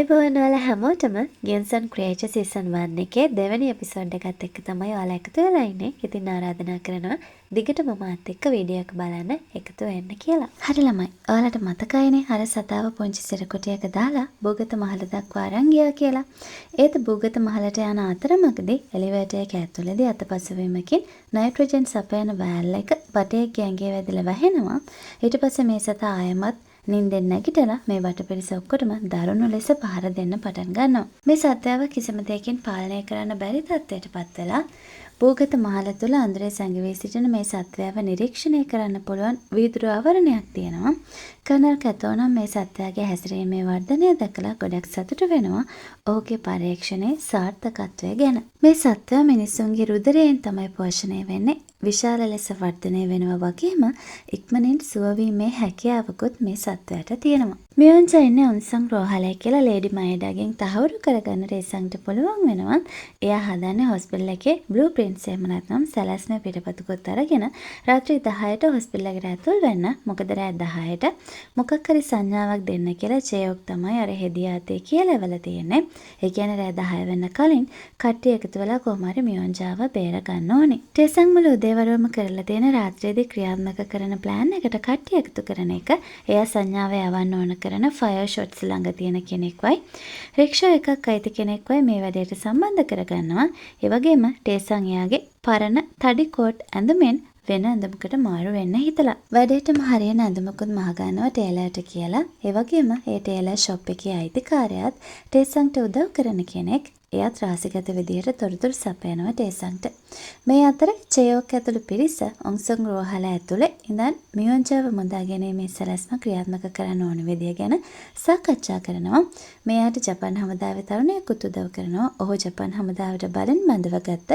ආයුබෝවන් ඔයාලා හැමෝටම ගියන්සන් ක්‍රියේටර් සීසන් 1 එකේ දෙවෙනි එපිසෝඩ් එකත් එක්ක තමයි ඔයාලා එකතු වෙලා ඉන්නේ. ඉතින් ආරාධනා කරනවා දිගටම මාත් එක්ක වීඩියෝ එක බලන්න එකතු වෙන්න කියලා. හරි ළමයි, ඔයාලට මතකයිනේ අර සතාව පුංචි සිරකුටියක දාලා භූගත මහල දක්වා අරන් ගියා කියලා. ඒත් භූගත මහලට යන අතරමඟදී එලිවේටර් එක ඇතුළේදී අතපසුවීමකින් නයිට්‍රජන් සපයන වෑල් එක බටයෙක්ගේ ඇඟේ වැදිලා වැහෙනවා. ඊට පස්සේ මේ සතා ආයෙමත් නින්දෙන් නැගිටලා මේ වටපිරිස ඔක්කොටම දරුණු ලෙස පහර දෙන්න පටන් ගන්නවා. මේ සත්වයාව කිසිම දෙයකින් පාලනය කරන්න බැරි තත්ත්වයට පත් වෙලා භූගත මහල තුළ අඳුරේ සැඟවී සිටින මේ සත්වයාව නිරීක්ෂණය කරන්න පුළුවන් වීදුරු ආවරණයක් තියෙනවා. කර්නල් කැතෝ නම් මේ සත්වයාගේ හැසිරීමේ වර්ධනය දැකලා ගොඩක් සතුටු වෙනවා ඔහුගේ පර්යේෂණයේ සාර්ථකත්වය ගැන. මේ සත්වයා මිනිසුන්ගේ රුධිරයෙන් තමයි පෝෂණය වෙන්නේ. විශාල ලෙස වර්ධනය වෙනවා වගේම ඉක්මනින් සුවවීමේ හැකියාවකුත් මේ සත්වයාට තියෙනවා. මියොන්ජා ඉන්නේ ඔන්සං රෝහලේ කියලා ලේඩි මයිඩාගෙන් තහවුරු කරගන්න ටේසංට පුළුවන් වෙනවා. එයා හදන්නේ හොස්පිටල් එකේ බ්ලූ ප්‍රින්ට්ස් එහෙම නැත්නම් සැලැස්මේ පිටපතකුත් අරගෙන රාත්‍රී 10ට හොස්පිටල් එකට ඇතුල් වෙන්න. මොකද රෑ 10ට මොකක් හරි සංඥාවක් දෙන්න කියලා චේයොක් තමයි අර හෙදියාතේ කියලා එවලා තියෙන්නේ. ඒ කියන්නේ රෑ 10 වෙන්න කලින් කට්ටිය එකතු වෙලා කොහොම හරි මියොන්ජාව බේර ගන්න ඕනේ. ටේසං මුළු උදේවරුවම කරලා තියෙන රාත්‍රියේදී ක්‍රියාත්මක කරන ප්ලෑන් එකට කට්ටිය එකතු කරන එක. එයා සංඥාව යවන්න ඕන කරන ෆයර් ෂොට්ස් ළඟ තියෙන කෙනෙක්වයි රික්ෂා එකක් අයිති කෙනෙක්වයි මේ වැඩේට සම්බන්ධ කරගන්නවා. ඒ වගේම ටේසං එයාගේ පරණ තඩි කෝට් ඇඳුමෙන් වෙන ඇඳුමකට මාරු වෙන්න හිතලා වැඩේටම හරියන ඇඳුමකුත් මහගන්නවා ටේලර්ට කියලා. ඒ වගේම ඒ ටේලර් ෂොප් එකේ අයිතිකාරයාත් ටේසංට උදව් කරන කෙනෙක්. එයත් රහසිගත විදිහට තොරතුරු සපයනවා ටේසංට. මේ අතර චේයොක් ඇතුළු පිරිස ඔන්සොන් රෝහල ඇතුලේ ඉඳන් මියොන්ජාව මුදා ගැනීමේ සැලැස්ම ක්‍රියාත්මක කරන්න ඕන විදිය ගැන සාකච්ඡා කරනවා. මේ අයට ජපන් හමුදාවේ තරුණයෙකුත් උදව් කරනවා. ඔහු ජපන් හමුදාවට බලෙන් බඳවගත්ත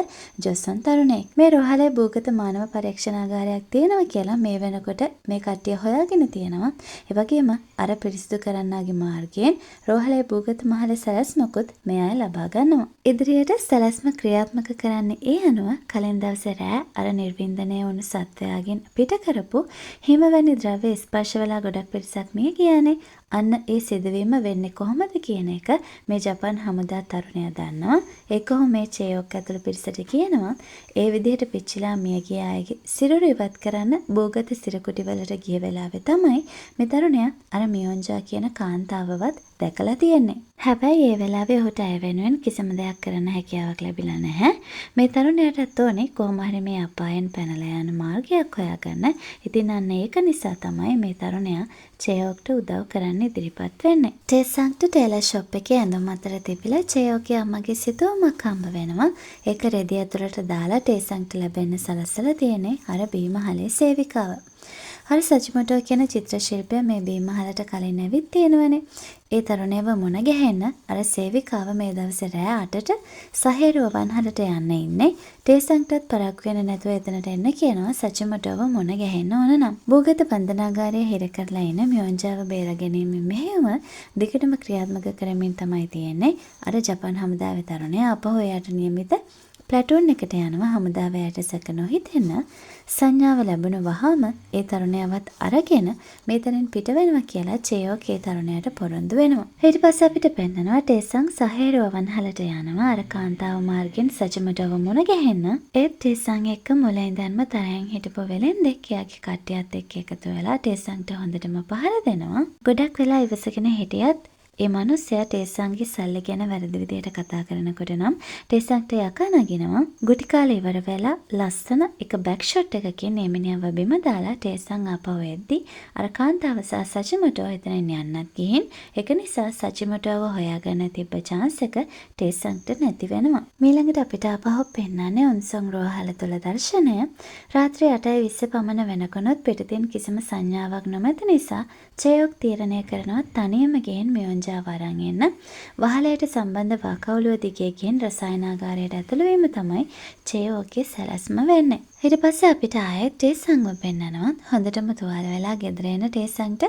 ජොසොන් තරුණයෙක්. මේ රෝහලේ භූගත මානව පරීක්ෂණාගාරයක් තියෙනවා කියලා මේ වෙනකොට මේ කට්ටිය හොයාගෙන තියෙනවා. ඒ වගේම අර පිරිසිදු කරන්නාගේ මාර්ගයෙන් රෝහලේ භූගත මහලේ සැලැස්මකුත් මේ අය ලබා ගන්නවා. ඉදිරියට සැලැස්ම ක්‍රියාත්මක කරන්නේ ඒ අනුව කලින් දවසේ රෑ අර නිර්වින්දනය වුණු සත්වයාගෙන් පිට කරපු හිමවැනි ද්‍රව්‍ය ස්පර්ශ වෙලා ගොඩක් පිරිසක් මිය ගියානේ. අන්න ඒ සිදුවීම වෙන්නේ කොහොමද කියන එක මේ ජපන් හමුදා තරුණයා දන්නවා. ඒක ඔහු මේ චේයොක් ඇතුළු පිරිසට කියනවා. ඒ විදිහට පිච්චිලා මිය ගිය අයගේ සිරුරු ඉවත් කරන්න භූගත සිරකුටි වලට ගිය වෙලාවේ තමයි මේ තරුණයා අර මියොන්ජා කියන කාන්තාවවත් දැකලා තියෙන්නේ. හැබැයි ඒ වෙලාවේ ඔහුට ඇය වෙනුවෙන් කිසිම දෙයක් කරන්න හැකියාවක් ලැබිලා නැහැ. මේ තරුණයාටත් ඕනේ කොහොම හරි මේ අපායෙන් පැනලා යන මාර්ගයක් හොයාගන්න. ඉතින් අන්න ඒක නිසා තමයි මේ තරුණයා චේයොක්ට උදව් කරන්න ඉදිරිපත් වෙන්නේ. ටේසංට ටේලර් ෂොප් එකේ ඇඳුම් අතර තිබිලා චේයොක්ගේ අම්මගේ සිතුවමක් හම්බ වෙනවා. ඒක රෙදි ඇතුළට දාලා ටේසංට ලැබෙන්න සලස්සලා තියෙන්නේ අර බීමහලේ සේවිකාව. අර සජිමොටෝ කියන චිත්‍ර ශිල්පියා මේ බීමහලට කලින් ඇවිත් තියෙනවනේ. ඒ තරුණයව මුණ ගැහෙන්න අර සේවිකාව මේ දවසේ රෑ 8ට සහේරුව වන්හලට යන්න ඉන්නේ. ටේසංටත් පරක්කු වෙන්නේ නැතුව එතනට එන්න කියනවා සචිමොටෝව මුණ ගැහෙන්න ඕන නම්. භූගත බන්ධනාගාරය හිර කරලා ඉන මියොන්ජාව බේරා ගැනීමේ මෙහෙයුම දිගටම ක්‍රියාත්මක කරමින් තමයි තියෙන්නේ. අර ජපන් හමුදාවේ තරුණයා ආපහු එයාට නියමිත ප්ලැටූන් එකට යනවා හමුදාව එයාට සැක නොහිතෙන්න. සංඥාව ලැබුණ වහාම ඒ තරුණයාවත් අරගෙන මේ තැනින් පිට වෙනවා කියලා චේයොක් ඒ තරුණයාට පොරොන්දු වෙනවා. ඊට පස්සේ අපිට පෙන්නනවා ටේසං සහේරුව වන්හලට යනවා අර කාන්තාව මාර්ගෙන් සජිමොටෝව මුණ ගැහෙන්න. ඒත් ටේසං එක්ක මුල ඉඳන්ම තරහෙන් හිටපු වෙලෙන්දෙක් එයාගේ කට්ටියත් එක්ක එකතු වෙලා ටේසංට හොඳටම පහර දෙනවා. ගොඩක් වෙලා ඉවසගෙන හිටියත් ඒ මනුස්සයා ටේසංගේ සල්ලි ගැන වැරදි විදියට කතා කරනකොට නම් ටේසංට යකා නගිනවා. ගුටි කාලේ ඉවර වෙලා ලස්සන එක බැක් ෂොට් එකකින් මේ මිනිහව බිම දාලා ටේසං ආපහු එද්දි අර කාන්තාව සහ සචිමොටෝ එතනින් යන්නත් ගිහින් ඒක නිසා සචිමොටෝව හොයාගන්න තිබ්බ චාන්ස් එක ටේසංට නැති වෙනවා. මීළඟට අපිට ආපහු පෙන්වන්නේ ඔන්සොන් රෝහල තුල දර්ශනය. රාත්‍රී 8:20 පමණ වෙනකොනුත් පිටතින් කිසිම සංඥාවක් නොමැති නිසා චේයොක් තීරණය කරනවා තනියම ගිහින් මියොන්ජාව අරන් එන්න. වහලයට සම්බන්ධ වාකවුලුව දිගේ ගිහින් රසායනාගාරයට ඇතුළු වීම තමයි චේයොක්ගේ සැලැස්ම වෙන්නේ. ඊට පස්සේ අපිට ආයෙත් ටේසංව පෙන්නනවා. හොඳටම තුවාල වෙලා ගෙදර එන ටේසංට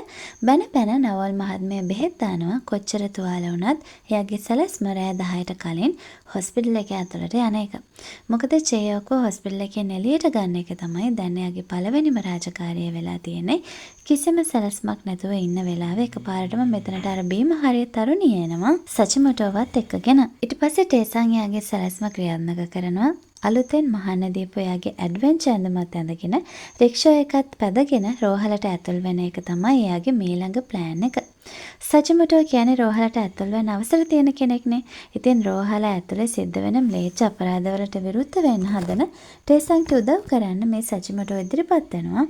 බැන බැන නවල් මහත්මයා බෙහෙත් දානවා. කොච්චර තුවාල වුණත් එයාගේ සැලැස්ම රෑ 10ට කලින් හොස්පිටල් එක ඇතුළට යන එක. මොකද චේයොක්ව හොස්පිටල් එකෙන් එළියට ගන්න එක තමයි දැන් එයාගේ පළවෙනිම රාජකාරිය වෙලා තියෙන්නේ. කිසිම සැලැස්මක් නැතුව ඉන්න වෙලාවෙ එකපාරටම මෙතනට අර බීම හරිය තරුණිය එනවා සචිමොටෝවත් එක්කගෙන. ඊට පස්සේ ටේසං එයාගේ සැලැස්ම ක්‍රියාත්මක කරනවා. අලුතෙන් මහන්න දීපු එයාගේ ඇඩ්වෙන්චර් ඇඳුමත් ඇඳගෙන රික්ෂා එකත් පැදගෙන රෝහලට ඇතුල් වෙන එක තමයි එයාගේ මීළඟ ප්ලෑන් එක. සචිමොටෝ කියන්නේ රෝහලට ඇතුල් වෙන්න අවසර තියෙන කෙනෙක්නේ. ඉතින් රෝහල ඇතුලේ සිද්ධ වෙන ම්ලේච්ඡ අපරාධවලට විරුද්ධ වෙන්න හදන ටේසංට උදව් කරන්න මේ සචිමොටෝ ඉදිරිපත් වෙනවා.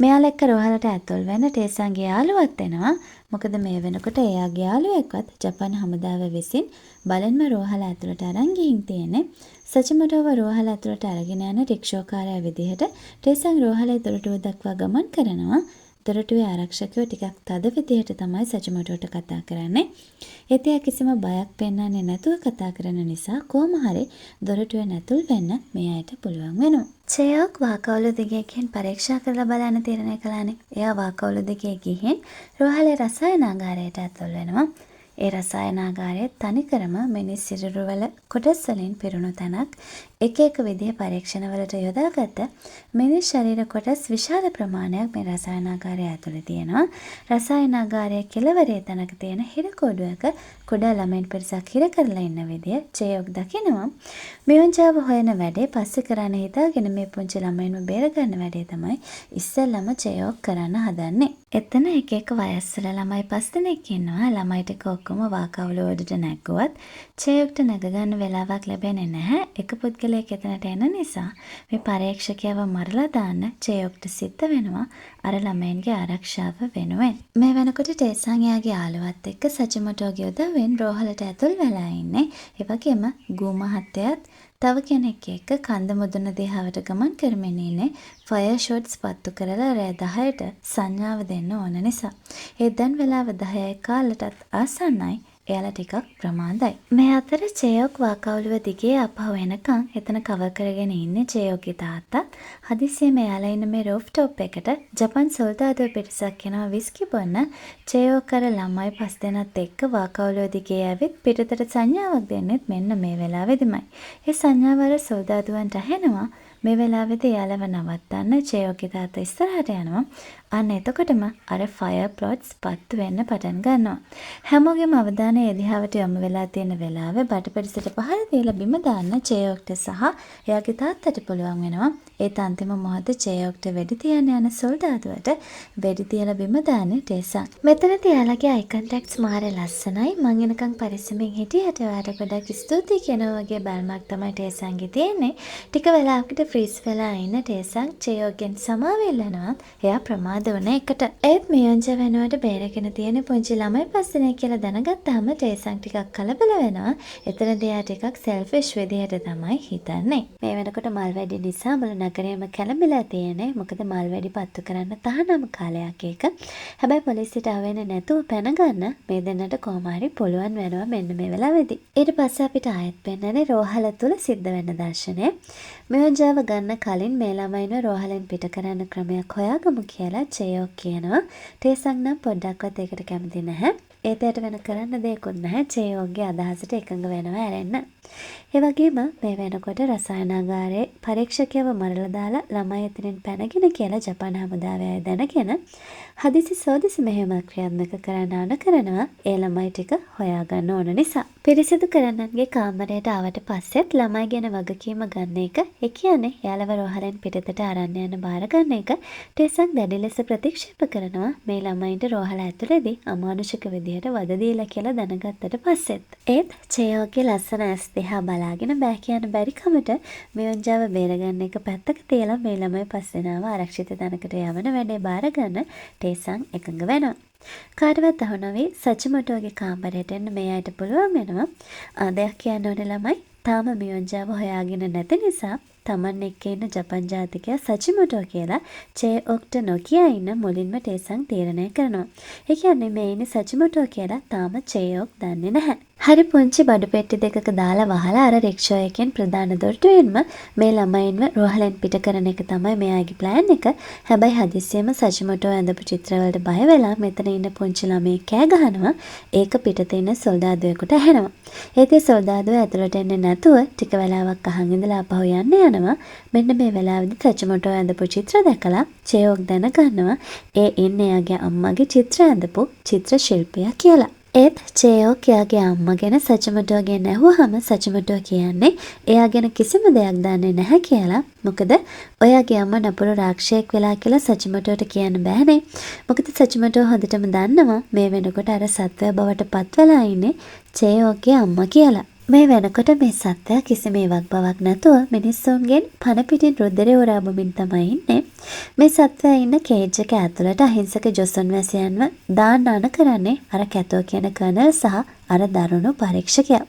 මෙයාලා එක්ක රෝහලට ඇතුල් වෙන්න ටේසංගේ යාළුවත් එනවා. මොකද මේ වෙනකොට එයාගේ යාළුවෙක්වත් ජපන් හමුදාව විසින් බලෙන්ම රෝහල ඇතුළට අරන් ගිහින් තියෙන්නේ. සචිමොටෝව රෝහල ඇතුළට අරගෙන යන රික්ෂෝකාරයා විදිහට ටේසං රෝහලේ දොරටුව දක්වා ගමන් කරනවා. දොරටුවේ ආරක්ෂකයෝ ටිකක් තද විදිහට තමයි සචිමොටෝට කතා කරන්නේ. ඒත් එයා කිසිම බයක් පෙන්වන්නේ නැතුව කතා කරන නිසා කොහොම හරි දොරටුවෙන් ඇතුල් වෙන්න මේ අයට පුළුවන් වෙනවා. චේයොක් වාකවලු දිගේ ගිහින් පරීක්ෂා කරලා බලන්න තීරණය කළානේ. එයා වාකවලු දිගේ ගිහින් රෝහලේ රසායනාගාරයට ඇතුල් වෙනවා. ඒ රසායනාගාරය තනිකරම මිනිස් සිරුරු වල කොටස් වලින් පිරුණු තැනක්. එක එක විදිහේ පරීක්ෂණවලට යොදාගත්ත මිනිස් ශරීර කොටස් විශාල ප්‍රමාණයක් මේ රසායනාගාරය ඇතුලේ තියෙනවා. රසායනාගාරයේ කෙළවරේ තැනක තියෙන හිර කෝඩුවක කුඩා ළමයින් පිරිසක් හිර කරලා ඉන්න විදිය චේයොක් දකිනවා. මියොන්ජාව හොයන වැඩේ පස්සේ කරන්න හිතාගෙන මේ පුංචි ළමයින්ව බේරගන්න වැඩේ තමයි ඉස්සෙල්ලම චේයොක් කරන්න හදන්නේ. එතන එක එක වයස්වල ළමයි 5 දෙනෙක් ඉන්නවා. ළමයි ටික ඔක්කොම වාකවුල උඩට නැග්ගුවත් චේයොක්ට නැග ගන්න වෙලාවක් ලැබෙන්නේ නැහැ. එක පුද්ගලයෙක් එතනට එන නිසා මේ පරීක්ෂකයව මරලා දාන්න චේයොක්ට සිද්ධ වෙනවා අර ළමයින්ගේ ආරක්ෂාව වෙනුවෙන්. මේ වෙනකොට ටේසං එයාගේ යාළුවත් එක්ක සචිමොටෝගේ උදව්වෙන් රෝහලට ඇතුල් වෙලා ඉන්නේ. ඒ වගේම ගූ මහත්තයාත් තව කෙනෙක් එක්ක කන්ද මුදුන දිහාවට ගමන් කරමින් ඉන්නේ ෆයර් ෂොට්ස් පත්තු කරලා රෑ 10ට සංඥාව දෙන්න ඕන නිසා. ඒ දැන් වෙලාව 10යි කාලටත් ආසන්නයි. එයාලා ටිකක් ප්‍රමාදයි. මේ අතර චේයොක් වාකවුලුව දිගේ ආපහු එනකන් එතන කවර් කරගෙන ඉන්නේ චේයොක්ගේ තාත්තා. හදිස්සියෙම එයාලා ඉන්න මේ රූෆ් ටොප් එකට ජපන් සොල්දාදුව පිරිසක් එනවා විස්කි බොන්න. චේයොක් අර ළමයි 5 දෙනත් එක්ක වාකවුලුව දිගේ ඇවිත් පිටතට සංඥාවක් දෙන්නෙත් මෙන්න මේ වෙලාවෙදිමයි. ඒ සංඥාව අර සොල්දාදුවන්ට ඇහෙනවා. මේ වෙලාවේදී එයාලව නවත්තන්න චේයොක්ගේ තාත්තා ඉස්සරහට යනවා. අන්න එතකොටම අර ෆයර් ප්ලොට්ස් පත්තු වෙන්න පටන් ගන්නවා. හැමෝගෙම අවධානය ඒ දිහාවට යොමු වෙලා තියෙන වෙලාවේ බටපිරිසට පහර දීලා බිම දාන්න චේයොක්ට සහ එයාගේ තාත්තට පුළුවන් වෙනවා. ඒත් අන්තිම මොහොතේ චේයොක්ට වෙඩි තියන්න යන සොල්දාදුවට වෙඩි තියලා බිම දාන්නේ ටේසං. මෙතනදී එයාලගේ අයි කන්ටැක්ට්ස් මාර ලස්සනයි. මං එනකන් පරිස්සමෙන් හිටියට ඔයාට ගොඩක් ස්තුතියි කියනවා වගේ බැල්මක් තමයි ටේසංගේ තියෙන්නේ. ටික වෙලාවකට ෆ්‍රීස් වෙලා ඉන්න ටේසං චේයොක්ගෙන් සමාව ඉල්ලනවා. එයා ප්‍රමාද වුණ එකට. ඒත් මියොන්ජ වෙනුවට බේරගෙන තියෙන පුංචි ළමයි 5 දෙනෙක් කියලා දැනගත්තාම ටේසං ටිකක් කලබල වෙනවා. එතනදී එයා ටිකක් සෙල්ෆිෂ් විදිහට තමයි හිතන්නේ. මේ වෙනකොට මල් වැඩි නිසා මුළු නගරයම කැළඹිලා තියෙන්නේ. මොකද මල් වැඩි පත්තු කරන්න තහනම් කාලයක් ඒක. හැබැයි පොලිසියට අහු වෙන්නේ නැතුව පැන ගන්න මේ දෙන්නට කොහොම හරි පුළුවන් වෙනවා මෙන්න මේ වෙලාවේදී. ඊට පස්සේ අපිට ආයෙත් පෙන්නන්නේ රෝහල තුල සිද්ධ වෙන දර්ශනය. මියොන්ජාව ගන්න කලින් මේ ළමයින්ව රෝහලෙන් පිට කරන්න ක්‍රමයක් හොයාගමු කියලා චේයොක් කියනවා. ටේසං නම් පොඩ්ඩක්වත් ඒකට කැමති නැහැ. ඒත් එයාට වෙන කරන්න දෙයක්වත් නැහැ. චේයොක්ගේ අදහසට එකඟ වෙනවා ඇරෙන්න. ඒ වගේම මේ වෙනකොට රසායනාගාරයේ පරීක්ෂකයව මරලා දාලා ළමයි එතනින් පැනගෙන කියලා ජපාන හමුදාවේ අය දැනගෙන හදිසි සෝදිසි මෙහෙයුමක් ක්‍රියාත්මක කරන්න අණ කරනවා ඒ ළමයි ටික හොයාගන්න ඕන නිසා. පිරිසිදු කරන්නන්ගේ කාමරයට ආවට පස්සෙත් ළමයි ගැන වගකීම ගන්න එක, ඒ කියන්නේ එයාලව රෝහලෙන් පිටතට අරන් යන්න බාර ගන්න එක ටේසං දැඩි ලෙස ප්‍රතික්ෂේප කරනවා මේ ළමයින්ට රෝහල ඇතුළේදී අමානුෂික විදිහට වද දීලා කියලා දැනගත්තට පස්සෙත්. ඒත් චේයෝගේ ලස්සන ඇස් දිහා බලාගෙන බෑ කියන්න බැරි කමට මියොන්ජාව බේරගන්න එක පැත්තක තියලා මේ ළමයි 5 දෙනාව ආරක්ෂිත තැනකට යවන වැඩේ බාර ගන්න ටේසං එකඟ වෙනවා. කාටවත් අහු නොවී සචිමොටෝගේ කාමරයට එන්න මේ අයට පුළුවන් වෙනවා. දෙයක් කියන්න ඕනේ ළමයි, තාම මියොන්ජාව හොයාගෙන නැති නිසා තමන් එක්ක ඉන්න ජපන් ජාතිකයා සචිමොටෝ කියලා චේඔක්ට නොකියා ඉන්න මුලින්ම ටේසං තීරණය කරනවා. ඒ කියන්නේ මේ ඉන්නේ සචිමොටෝ කියලා තාම චේඔක් දන්නේ නැහැ. හරි පුංචි බඩු පෙට්ටි දෙකක දාලා වහලා අර රික්ෂෝ එකෙන් ප්‍රධාන දොරටුවෙන්ම මේ ළමයින්ව රෝහලෙන් පිට කරන එක තමයි මෙයාගේ ප්ලෑන් එක. හැබැයි හදිස්සියෙම සචිමොටෝ ඇඳපු චිත්‍රවලට බය වෙලා මෙතන ඉන්න පුංචි ළමයෙක් කෑ ගහනවා. ඒක පිටත ඉන්න සොල්දාදුවෙකුට ඇහෙනවා. ඒත් ඒ සොල්දාදුව ඇතුළට එන්නේ නැතුව ටික වෙලාවක් අහන් ඉඳලා ආපහු යන්න යනවා. මෙන්න මේ වෙලාවේදී සචිමොටෝ ඇඳපු චිත්‍ර දැකලා චේයොක් දැනගන්නවා ඒ ඉන්නේ එයාගේ අම්මගේ චිත්‍ර ඇඳපු චිත්‍ර ශිල්පියා කියලා. ඒත් චේයොක් එයාගේ අම්මා ගැන සචිමොටෝගෙන් ඇහුවහම සචිමොටෝ කියන්නේ එයා ගැන කිසිම දෙයක් දන්නේ නැහැ කියලා. මොකද ඔයාගේ අම්මා නපුරු රාක්ෂයෙක් වෙලා කියලා සචිමොටෝට කියන්න බෑනේ. මොකද සචිමොටෝ හොඳටම දන්නවා මේ වෙනකොට අර සත්වයා බවට පත් වෙලා ඉන්නේ චේයොක්ගේ අම්මා කියලා. මේ වෙනකොට මේ සත්වයා කිසිම ඉවක් බවක් නැතුව මිනිස්සුන්ගෙන් පණ පිටින් රුධිරය උරා බොමින් තමයි ඉන්නේ. මේ සත්වයා ඉන්න කේජ් එක ඇතුළට අහිංසක ජොසොන් වැසියන්ව දාන්න අණ කරන්නේ අර කැතෝ කියන කර්නල් සහ අර දරුණු පරීක්ෂකයා.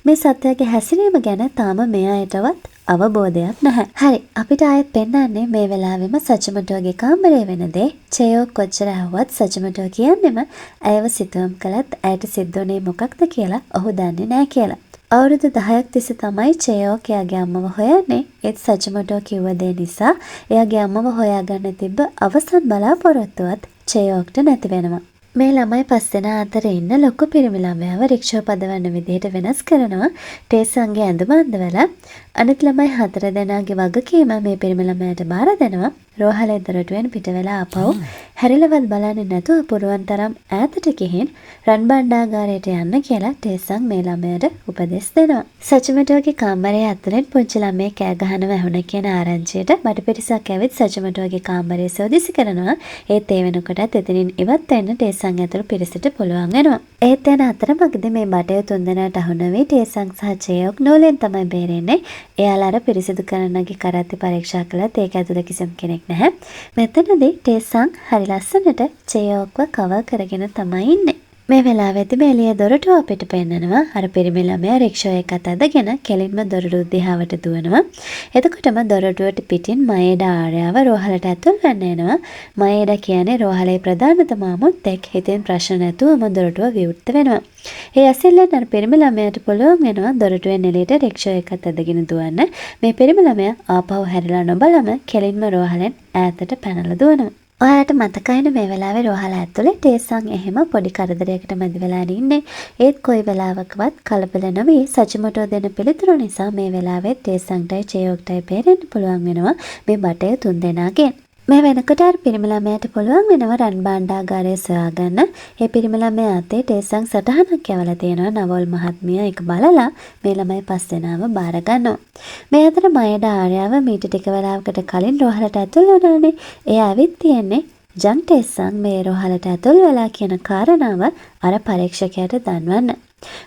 මේ සත්වයාගේ හැසිරීම ගැන තාම මේ අයටවත් අවබෝධයක් නැහැ. හරි, අපිට ආයෙත් පෙන්වන්නේ මේ වෙලාවෙම සචිමොටෝගේ කාමරේ වෙන දේ. චේයොක් කොච්චර ඇහුවත් සචිමොටෝ කියන්නෙම ඇයව සිතුවම් කළත් ඇයට සිද්ධ වුණේ මොකක්ද කියලා ඔහු දන්නේ නැහැ කියලා. අවුරුදු 10ක් තිස්සේ තමයි චේයොක් එයාගේ අම්මව හොයන්නේ. ඒත් සචිමොටෝ කිව්ව දේ නිසා එයාගේ අම්මව හොයාගන්න තිබ්බ අවසන් බලාපොරොත්තුවත් චේයොක්ට නැති වෙනවා. මේ ළමයි පස් දෙනා අතර ඉන්න ලොකු පිරිමි ළමයාව රික්ෂාව පදවන්න විදිහට වෙනස් කරනවා ටේසන්ගේ ඇඳුම අඳවලා. අනිත් ළමයි 4 දෙනාගේ වගකීම මේ පිරිමි ළමයාට බාර දෙනවා. රෝහලේ දොරටුවෙන් පිට වෙලා ආපහු හැරිලවත් බලන්නේ නැතුව පුරුවන් තරම් ඈතට ගිහින් රන් භාණ්ඩාගාරයට යන්න කියලා ටේසන් මේ ළමයාට උපදෙස් දෙනවා. සචිමොටෝගේ කාමරය ඇතුලෙන් පුංචි ළමයෙක් කෑ ගහනව ඇහුණ කියන ආරංචියට බඩ පිරිසක් ඇවිත් සචිමොටෝගේ කාමරය සෝදිසි කරනවා. ඒත් ඒ වෙනකොටත් එතනින් ඉවත් වෙන්න ටේසන් ඇතුළු පිරිසට පුළුවන් වෙනවා. ඒත් යන අතරමඟදී මේ බටය තුන්දෙනාට අහු නොවී ටේසන් සහ චේයොක් නූලෙන් තමයි බේරෙන්නේ. එයාලා අර පිරිසිදු කරන්නගේ කරත්තේ පරීක්ෂා කළත් ඒක ඇතුළේ කිසිම කෙනෙක් නැහැ. මෙතනදී ටේසන් හරි ලස්සනට චේයොක්ව කවර් කරගෙන තමයි ඉන්නේ. මේ වෙලාවේදී මේ එළිය දොරටුව අපිට පෙන්නනවා. අර පිරිමි ළමයා රික්ෂා එකත් ඇදගෙන කෙලින්ම දොරටුව දිහාවට දුවනවා. එතකොටම දොරටුවට පිටින් මයේඩා ආර්යාව රෝහලට ඇතුල් වෙන්න එනවා. මයේඩා කියන්නේ රෝහලේ ප්‍රධානතම අමුත්තෙක්. ඉතින් ප්‍රශ්න නැතුවම දොරටුව විවෘත වෙනවා. ඒ ඇසිල්ලෙන් අර පිරිමි ළමයාට පුළුවන් වෙනවා දොරටුවෙන් එළියට රික්ෂා එකත් ඇදගෙන දුවන්න. මේ පිරිමි ළමයා ආපහු හැරිලා නොබලම කෙලින්ම රෝහලෙන් ඈතට පැනලා දුවනවා. ඔයාලට මතකයිනේ මේ වෙලාවේ රෝහල ඇතුලේ ටේසන් එහෙම පොඩි කරදරයකට මැදි වෙලා ඉන්නේ. ඒත් කොයි වෙලාවකවත් කලබල නොවී සචිමොටෝ දෙන පිළිතුරු නිසා මේ වෙලාවේ ටේසන්ටයි චේයොක්ටයි බේරෙන්න පුළුවන් වෙනවා මේ බටය තුන්දෙනාගෙන්. මේ වෙනකොට අර පිරිමි ළමයාට පුළුවන් වෙනවා රන් භාණ්ඩාගාරය සොයාගන්න. ඒ පිරිමි ළමයා අතේ ටේසන් සටහනක් යවලා තියෙනවා. නවෝල් මහත්මිය ඒක බලලා මේ ළමයි පස් දෙනාව බාර ගන්නවා. මේ අතර මයඩා ආර්යාව මීට ටික වෙලාවකට කලින් රෝහලට ඇතුල් වුණානේ. එයා ඇවිත් තියෙන්නේ ජං ටේසන් මේ රෝහලට ඇතුල් වෙලා කියන කාරණාව අර පරීක්ෂකයාට දන්වන්න.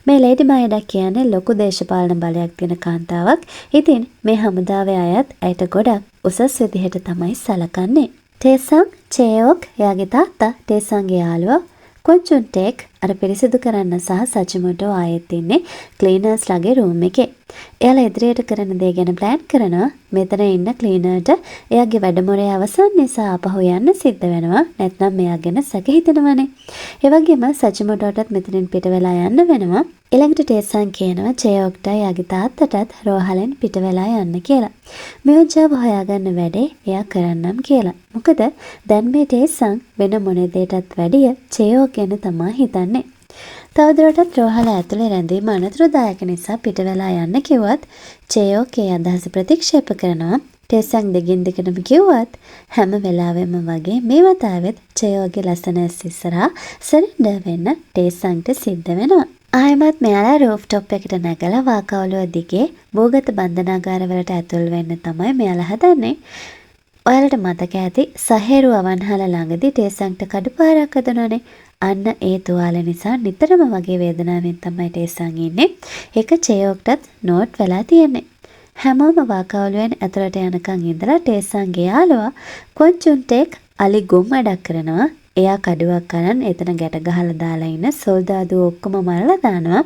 මේ ලේඩි මයඩා කියන්නේ ලොකු දේශපාලන බලයක් තියෙන කාන්තාවක්. ඉතින් මේ හමුදාවේ අයත් ඇයට ගොඩක් උසස් විදිහට තමයි සලකන්නේ. ටේසන්, චේයොක්, එයාගේ තාත්තා, ටේසන්ගේ යාළුවා කොන්චුන් ටෙක් අර පිරිසිදු කරන්න සහ සචිමොටෝ ආයෙත් ඉන්නේ ක්ලීනර්ස් ලගේ රූම් එකේ. එයාලා ඉදිරියට කරන දේ ගැන ප්ලෑන් කරනවා. මෙතන ඉන්න ක්ලීනර්ට එයාගේ වැඩමුරේ අවසන් නිසා ආපහු යන්න සිද්ධ වෙනවා. නැත්නම් එයා ගැන සැක හිතෙනවනේ. ඒ වගේම සචිමොටෝටත් මෙතනින් පිට වෙලා යන්න වෙනවා. ඊළඟට ටේසන් කියනවා චේයොක්ටයි එයාගේ තාත්තටත් රෝහලෙන් පිට වෙලා යන්න කියලා. මියුජාව හොයාගන්න වැඩේ එයා කරන්නම් කියලා. මොකද දැන් මේ ටේසන් වෙන මොන දෙයකටත් වැඩිය චේයොක් ගැන තමා හිතන්නේ. තවදුරටත් රෝහල ඇතුලේ රැඳීම අනතුරුදායක නිසා පිට වෙලා යන්න කිව්වත් චේයොක් ඒ අදහස ප්‍රතික්ෂේප කරනවා. ටේසන් දෙගින් දෙකටම කිව්වත් හැම වෙලාවෙම වගේ මේ වතාවෙත් චේයොක්ගේ ලස්සන ඇස් ඉස්සරහා සරෙන්ඩර් වෙන්න ටේසන්ට සිද්ධ වෙනවා. ආයෙමත් මෙයාලා රූෆ් ටොප් එකට නැගලා වාකවලුව දිගේ භූගත බන්ධනාගාර වලට ඇතුල් වෙන්න තමයි මෙයාලා හදන්නේ. ඔයාලට මතක ඇති සහේරු අවන්හල ළඟදී ටේසන්ට කඩුපාරක් හදුනානේ. අන්න ඒ තුවාල නිසා නිතරම වගේ වේදනාවෙන් තමයි ටේසන් ඉන්නේ. ඒක චේයොක්ටත් නෝට් වෙලා තියෙන්නේ. හැමෝම වාකවලුවෙන් ඇතුළට යනකන් ඉඳලා ටේසන්ගේ යාළුවා කොන්චුන් ටෙක් අලි ගුම් වැඩක් කරනවා. එයා කඩුවක් අරන් එතන ගැට ගහලා දාලා ඉන්න සොල්දාදුවෝ ඔක්කොම මරලා දානවා.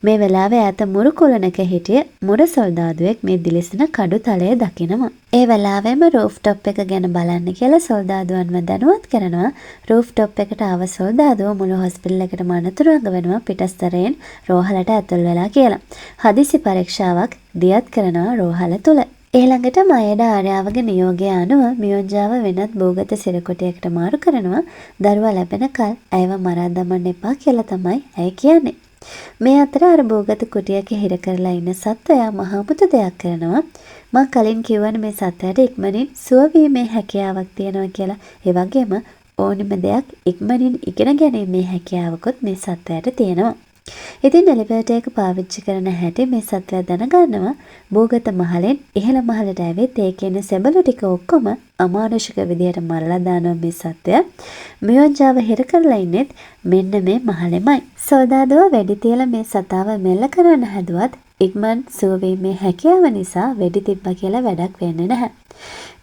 මේ වෙලාවේ ඈත මුරු කුලනක හිටිය මුර සොල්දාදුවෙක් මේ දිලිසෙන කඩු තලය දකිනවා. ඒ වෙලාවෙම රූෆ් ටොප් එක ගැන බලන්න කියලා සොල්දාදුවන්ව දැනුවත් කරනවා. රූෆ් ටොප් එකට ආව සොල්දාදුවෝ මුළු හොස්පිටල් එකටම අනතුරු අඟවනවා පිටස්තරයෙන් රෝහලට ඇතුල් වෙලා කියලා. හදිසි පරීක්ෂාවක් දියත් කරනවා රෝහල තුල. ඊළඟට මයඩ ආර්යාවගේ නියෝගය අනුව මියොන්ජාව වෙනත් භූගත සිරකොටියකට මාරු කරනවා. දරුවා ලැබෙනකල් ඇයව මරා දමන්න එපා කියලා තමයි ඇය කියන්නේ. මේ අතර අර භූගත කුටියක හිර කරලා ඉන්න සත්වයා මහා අමුතු දෙයක් කරනවා. මං කලින් කිව්වනේ මේ සත්වයාට ඉක්මනින් සුව වීමේ හැකියාවක් තියෙනවා කියලා. ඒ වගේම ඕනිම දෙයක් ඉක්මනින් ඉගෙන ගැනීමේ හැකියාවකුත් මේ සත්වයාට තියෙනවා. ඉතින් එලිවේටර් එක පාවිච්චි කරන හැටි මේ සත්වයා දැනගන්නවා. භූගත මහලෙන් ඉහළ මහලට ඇවිත් ඒකේ ඉන්න සෙබළු ටික ඔක්කොම අමානුෂික විදිහට මරලා දානවා මේ සත්වයා. මියොන්ජාව හිර කරලා ඉන්නෙත් මෙන්න මේ මහලෙමයි. සොල්දාදුවා වෙඩි තියලා මේ සතාව මෙල්ල කරන්න හැදුවත් ඉක්මන් සුව වීමේ හැකියාව නිසා වෙඩි තිබ්බා කියලා වැඩක් වෙන්නේ නැහැ.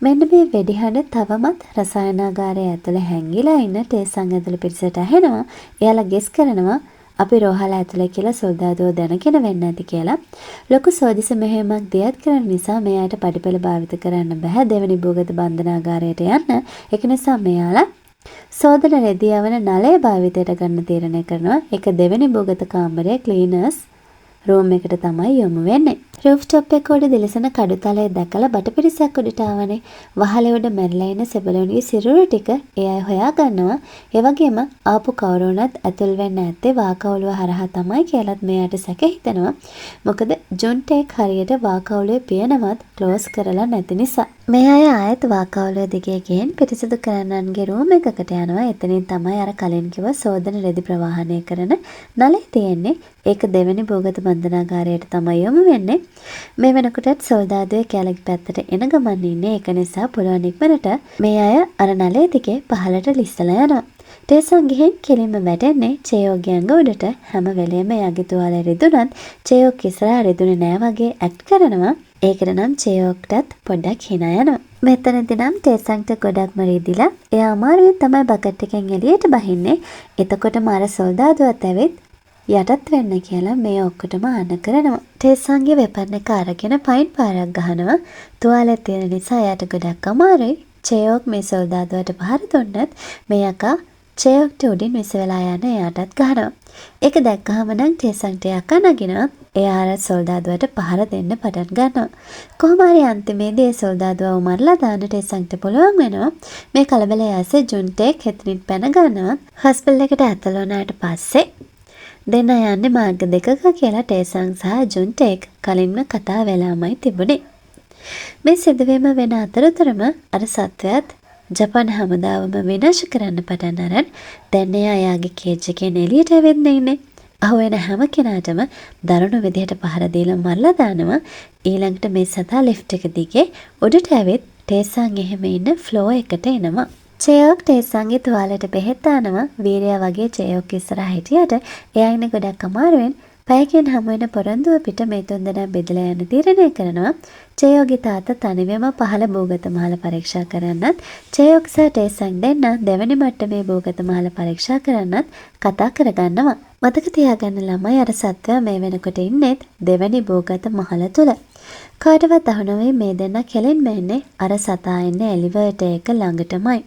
මෙන්න මේ වෙඩිහඬ තවමත් රසායනාගාරය ඇතුලේ හැංගිලා ඉන්න ටේසං ඇතුළු පිරිසට ඇහෙනවා. එයාලා ගෙස් කරනවා අපි රෝහල ඇතුලේ කියලා සොල්දාදුවෝ දැනගෙන වෙන්න ඇති කියලා. ලොකු සෝදිසි මෙහෙයුමක් දියත් කරන නිසා මේ අයට පඩිපෙළ භාවිත කරන්න බැහැ දෙවෙනි භූගත බන්ධනාගාරයට යන්න. ඒක නිසා මෙයාලා සෝදන රෙදි යවන නලය භාවිතයට ගන්න තීරණය කරනවා. ඒක දෙවෙනි භූගත කාමරයේ ක්ලීනර්ස් රූම් එකට තමයි යොමු වෙන්නේ. රූෆ් ටොප් එක උඩ දිලිසෙන කඩුතලය දැකලා බට පිරිසක් උඩට ආවනේ. වහලේ උඩ මැරිලා ඉන්න සෙබළුන්ගේ සිරුරු ටික ඒ අය හොයා ගන්නවා. ඒ වගේම ආපු කවුරු වුණත් ඇතුල් වෙන්න ඇත්තේ වාකවුළුව හරහා තමයි කියලත් මෙයාට සැක හිතෙනවා. මොකද ජුන්ටෙක් හරියට වාකවුළුවේ පියනවත් ක්ලෝස් කරලා නැති නිසා. මේ අය ආයෙත් වාකවුළුව දිගේ ගිහින් පිරිසිදු කරන්නන්ගේ රූම් එකකට යනවා. එතනින් තමයි අර කලින් කිව්ව සෝදන රෙදි ප්‍රවාහනය කරන නලය තියෙන්නේ. ඒක දෙවෙනි භූගත බන්ධනාගාරයට තමයි යොමු වෙන්නේ. මේ වෙනකොටත් සොල්දාදුවෙක් එයාලගේ පැත්තට එන ගමන් ඉන්නේ. ඒක නිසා පුළුවන් ඉක්මනට මේ අය අර නලය දිගේ පහළට ලිස්සලා යනවා. ටේසන් ගිහින් කෙලින්ම වැටෙන්නේ චේයෝගේ ඇඟ උඩට. හැම වෙලේම එයාගේ තුවාලය රිදුනත් චේයෝක් ඉස්සරහා රිදුනේ නෑ වගේ ඇක්ට් කරනවා. ඒකට නම් චේයෝක්ටත් පොඩ්ඩක් හිනා යනවා. මෙතනදී නම් ටේසන්ට ගොඩක්ම රිදිලා එයා අමාරුවෙන් තමයි බකට් එකෙන් එළියට බහින්නේ. එතකොටම අර සොල්දාදුවත් ඇවිත් යටත් වෙන්න කියලා මේ ඔක්කොටම අන කරනවා. ටේසන්ගේ වෙපන් එක අරගෙන පයින් පාරක් ගහනවා. තුවාලේ තියෙන නිසා එයාට ගොඩක් අමාරුයි. චේයෝක් මේ සොල්දාදුවට පහර දුන්නත් මේ යකා චේයෝක්ට උඩින් විස වෙලා යන එයාටත් ගහනවා. ඒක දැක්කහම නම් ටේසන්ට යකා නගිනවා. එයා අර සොල්දාදුවට පහර දෙන්න පටන් ගන්නවා. කොහොම හරි අන්තිමේදී ඒ සොල්දාදුවව මරලා දාන්න ටේසන්ට පුළුවන් වෙනවා. මේ කලබලය ඇසේ ජුන්ටෙක් එතනින් පැන ගන්නවා. හොස්පිටල් එකට ඇතුල් වුණාට පස්සේ දෙන්න යන්නේ මාර්ග දෙකක කියලා ටේසන් සහ ජුන්ටෙක් කලින්ම කතා වෙලාමයි තිබුණේ. මේ සිදුවීම වෙන අතරතුරම අර සත්වයාත් ජපාන හමුදාවම විනාශ කරන්න පටන් අරන් දැන් එයා එයාගේ කේජ් එකෙන් එළියට ඇවිත් ඉන්නේ. අහුවෙන හැම කෙනාටම දරුණු විදිහට පහර දීලා මරලා දානවා. ඊළඟට මේ සතා ලිෆ්ට් එක දිගේ උඩට ඇවිත් ටේසන් එහෙම ඉන්න ෆ්ලෝ එකට එනවා. චේයෝක් ටේසන්ගේ තුවාලෙට බෙහෙත් දානවා. වීරයා වගේ චේයෝක් ඉස්සරහා හිටියට එයා ඉන්නේ ගොඩක් අමාරුවෙන්. පැයකින් හමු වෙන පොරොන්දුව පිට මේ තුන්දෙනා බෙදලා යන්න තීරණය කරනවා. චේයෝගේ තාත්තා තනිවම පහළ භූගත මහල පරීක්ෂා කරන්නත්, චේයෝක් සහ ටේසන් දෙන්නා දෙවැනි මට්ටමේ භූගත මහල පරීක්ෂා කරන්නත් කතා කරගන්නවා. මතක තියාගන්න ළමයි, අර සත්වයා මේ වෙනකොට ඉන්නෙත් දෙවැනි භූගත මහල තුල. කාටවත් අහු නොවී මේ දෙන්නා කෙලින්ම එන්නේ අර සතා ඉන්න එලිවේටර් එක ළඟටමයි.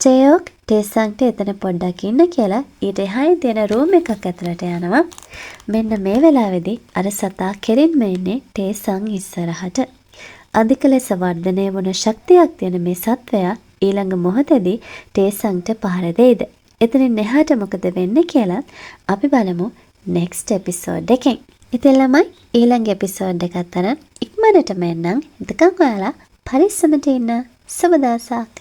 චේයෝක් ටේසන්ට එතන පොඩ්ඩක් ඉන්න කියලා ඊට එහායින් තියෙන රූම් එකක් ඇතුළට යනවා. මෙන්න මේ වෙලාවේදී අර සතා කෙලින්ම එන්නේ ටේසන් ඉස්සරහට. අධික ලෙස වර්ධනය වුණ ශක්තියක් තියෙන මේ සත්වයා ඊළඟ මොහොතේදී ටේසන්ට පහර දෙයිද? එතනින් එහාට මොකද වෙන්නේ කියලා අපි බලමු නෙක්ස්ට් එපිසෝඩ් එකෙන්. ඉතින් ළමයි, ඊළඟ එපිසෝඩ් එකත් අරන් ඉක්මනටම එන්නම්. එතකන් ඔයාලා පරිස්සමට ඉන්න. සුබ දවසක්.